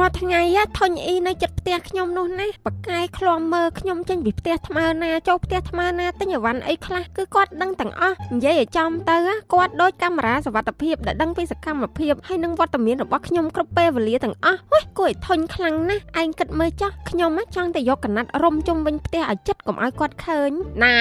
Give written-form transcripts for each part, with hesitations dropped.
រាល់ថ្ងៃធុញអ៊ីនៅចិត្តផ្ទះខ្ញុំនោះណាបកែឃ្លាំមើលខ្ញុំចេញពីផ្ទះថ្មើណាចូលផ្ទះថ្មើណាទិញអីវ៉ាន់អីខ្លះគឺគាត់ដឹងទាំងអស់និយាយឲ្យចំទៅគាត់ដូចកាមេរ៉ាសុវត្ថិភាពដែលដឹងពីសកម្មភាពហើយនឹងវត្តមានរបស់ខ្ញុំគ្រប់ពេលវេលាទាំងអស់ហុយគួរឲ្យធុញខ្លាំងណាស់ឯងគិតមើលចោះខ្ញុំចង់តែយកកណាត់រុំជុំវិញផ្ទះឲ្យចិត្តកុំឲ្យគាត់ឃើញណែ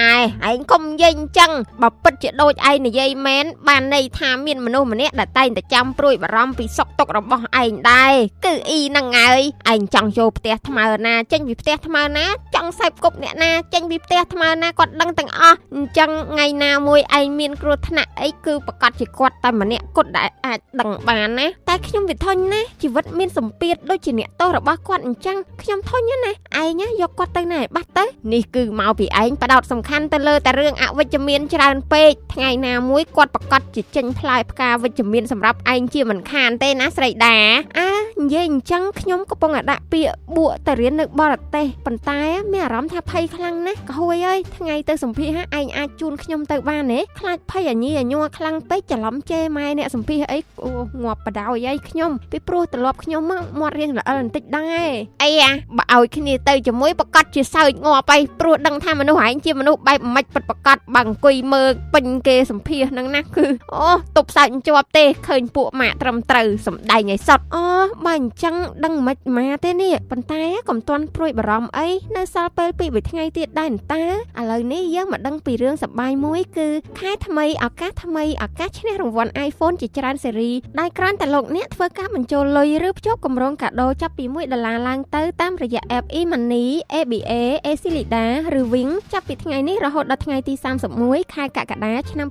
ឯងកុំនិយាយអញ្ចឹងបើពិតជាដូចឯងនិយាយមែនបានន័យថាមានមនុស្សម្នាក់ដែលតែងតែចាំព្រួយបារម្ភពីសុខទុក្ខរបស់ឯងដែរគឺអ៊ីហ្នឹងហើយឯងចង់ចូលផ្ទះថ្មើណាចេញពីផ្ទះថ្មើណាចង់សេពគប់អ្នកណាចេញពីផ្ទះថ្មើណាគាត់ដឹងទាំងអស់អញ្ចឹងថ្ងៃណាមួយឯងមានគ្រោះថ្នាក់អីគឺប្រកាសជាគាត់តែម្នាក់គាត់ដែលអាចដឹងបានណាតែខ្ញុំវាធុញណាស់ជីវិតមានសម្ពាធដូចជាអ្នកទោសរបស់គាត់អញ្ចឹងខ្ញុំធុញណាស់ឯងយកគាត់ទៅណាឲ្យបាត់ទៅនេះគឺមកពីឯងបដោតសំខាន់ទៅលើតែរឿងអវិជ្ជមានច្រើនពេកថ្ងៃណាមួយគាត់ប្រកាសជាចេញផ្លែផ្កាវិជ្ជមានសម្រាប់ឯងជាមិនខានទេណាស្រីដាអើនិយាយអញ្ចឹងខ្ញុំកំពុងតែដាក់ពាក្យបួកទៅរៀននៅបរទេសប៉ុន្តែមានអារម្មណ៍ថាភ័យខ្លាំងណាស់ក៏ហួយអើយថ្ងៃទៅសម្ភាសឯងអាចជូនខ្ញុំទៅបានទេខ្លាចភ័យអាញីអាញ័រខ្លាំងពេកច្រឡំជេរម៉ែអ្នកសម្ភាសអីអូងាប់បដ ாய் អីខ្ញុំពីព្រោះត្រឡប់ខ្ញុំមាត់រៀងល្អិលបន្តិចដែរអីអាបើឲ្យគ្នាទៅជាមួយប្រកាសជាសើចងាប់អីព្រោះដឹងថាមនុស្សឯងជាមនុស្សបែបមិនពិតប្រកបបើអង្គុយមើលពេញគេសម្ភាសហ្នឹងណាគឺអូទប់សើចជាប់ទេឃើញពួកម៉ាក់ត្រឹមត្រូវសំដែងឲ្យសុទ្ធអូបើអញ្ចឹងដឹងមិនមកទេនេះប៉ុន្តែកុំទាន់ព្រួយបារម្ភអីនៅសល់ពេលពីរថ្ងៃទៀតដែរតើឥឡូវនេះយើងមកដឹងពីរឿងសប្បាយមួយគឺខែថ្មីឱកាសថ្មីឱកាសឈ្នះរង្វាន់ iPhone ជាច្រើនស៊េរីដែលគ្រាន់តែលោកអ្នកធ្វើការបញ្ចូលលុយឬភ្ជាប់កម្រងកាដូចាប់ពី1ដុល្លារឡើងទៅតាមរយៈ app e-money ABA Aclida ឬ Wing ចាប់ពីថ្ងៃនេះរហូតដល់ថ្ងៃទី31ខែកក្កដាឆ្នាំ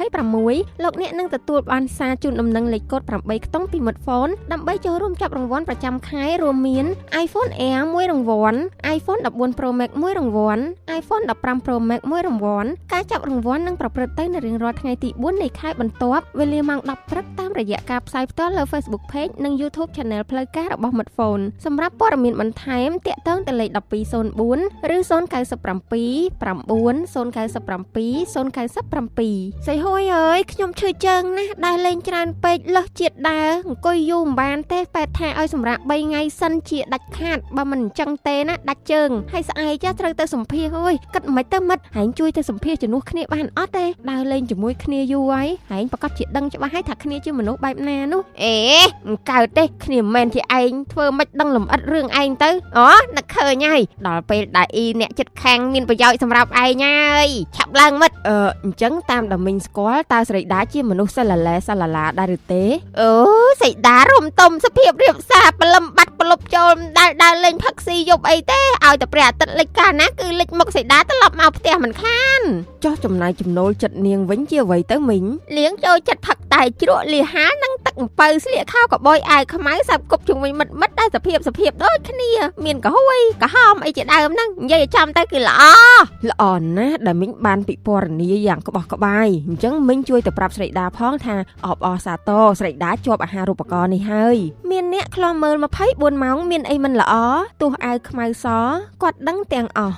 2026លោកអ្នកនឹងទទួលបានសារជូនដំណឹងលេខកូដ8ខ្ទង់ពីមិត្ត Phone ដើម្បីចូលរួមចាប់រង្វាន់ប្រចាំខែរួមមាន iPhone Air 1រង្វាន់ iPhone 14 Pro Max 1រង្វាន់ iPhone 15 Pro Max 1រង្វាន់ការចាប់រង្វាន់នឹងប្រព្រឹត្តទៅនៅរៀងរាល់ថ្ងៃទី4នៃខែបន្ទាប់វេលាម៉ោង10ព្រឹកតាមរយៈការផ្សាយផ្ទាល់លើ Facebook Page និង YouTube Channel ផ្លូវការរបស់មិត្ត Phone សម្រាប់ព័ត៌មានបន្ថែមទាក់ទងទៅលេខ1204ឬ097 9 097 097សៃហួយអើយខ្ញុំឈឺជើងណាស់ដើរលេងច្រើនពេកលើសជាតិដើរអង្គុយយូរមិនបានទេប៉ែតថាឲ្យសម្រាប់3ថ្ងៃសិនជាដាច់ខាតបើមិនអញ្ចឹងទេណាដាច់ជើងហើយស្អែកចាត្រូវទៅសម្ភាសអើយគិតមិនទៅមិត្តហែងជួយទៅសម្ភាសជំនួសគ្នាបានអត់ទេដើរលេងជាមួយគ្នាយូរហើយហែងប្រកាសជាដឹងច្បាស់ហើយថាគ្នាជាមនុស្សបែបណានោះអេមិនកើតទេគ្នាមិនមែនជាឯងធ្វើមិនដឹងលំអិតរឿងឯងទៅអូនឹកឃើញហើយដល់ពេលដែលអ៊ីអ្នកចិត្តខាងមានប្រយោជន៍សម្រាប់ឯងហើយឆាប់ឡើងមិត្តអញ្ចឹងតាមដល់មីងស្គាល់តើស្រីដាជាមនុស្សសិលឡែសិលឡាដែរឬទេអូស្រីដារុំទុំសភាពរៀបសារព្រលឹមបាត់ប្រលប់ចូលមិនដែលដើរលេងផឹកស៊ីយប់អីទេឲ្យតែព្រះអាទិត្យលិចកាលណាគឺលិចមុខស្រីដាត្រឡប់មកផ្ទះមិនខានចោះចំណាយចំណូលចិត្តនាងវិញជាអ្វីទៅមីងលៀងចូលចិត្តផឹកតែជ្រក់លីហានិងទឹកអំពៅស្លៀកខោកបយអាវខ្មៅសាប់គប់ជាមួយមិត្តមិត្តដែលសភាពដូចគ្នាមានកាហួយកាហមអីជាដើមហ្នឹងនិយាយឲ្យចំទៅគឺល្អល្អណាស់ដែលមីងបានពិពណ៌នាយ៉ាងក្បោះក្បាយអញ្ចឹងមីងជួយទៅប្រាប់ស្រីដាផងថាអបអរសាទរស្រីដាជាប់អាហារូបករណ៍នេះហើយមានអ្នកឃ្លាំមើល24ម៉ោងមានអីមិនល្អទោះអាវខ្មៅសគាត់ដឹងទាំងអស់